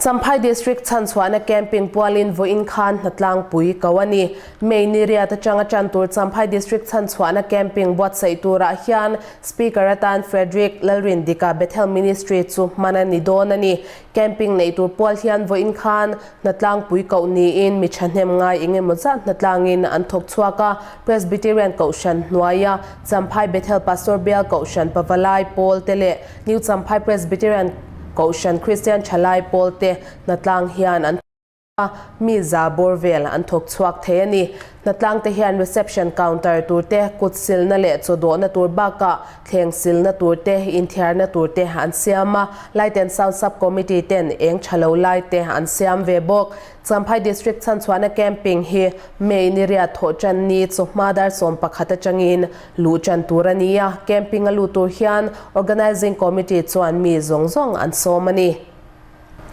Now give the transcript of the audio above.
Champhai District chhanchhuahna camping pualin vawiin khan hnatlangpui ko a ni. May ni riat atanga tan tur Champhai District chhanchhuahna camping buatsaih turah hian Speaker atan Frederick Lalrindika Bethel Ministry chu hman a ni dawn a ni. Camping neih tur pual hian vawiin khan hnatlangpui koh niin mi thahnem ngai eng emaw zat hnatlangin an thawk chhuak a, Presbyterian Kohhran hnuaia Champhai Bethel Pastor Bial Kohhran Pavalai Pawl te leh New Champhai Presbyterian Kohhran Kristian Thalai Pawl te hnatlang hian an thawk a, mi za bawr vel an thawk chhuak thei a ni. Hnatlang te hian reception counter tur te, kut silna leh chaw dawhna tur bakah thleng silna tur te, inthiarna tur te an siam a, Light and Sound Sub Committee ten eng tha lo lai te an siam ve bawk. Champhai District chhanchhuahna camping hi May ni riat thawh tan ni chawhma dar 11 atangin luh tan tur a ni a, camping a lut tur hian Organising Committee chuan mi zawng zawng an sawm a ni.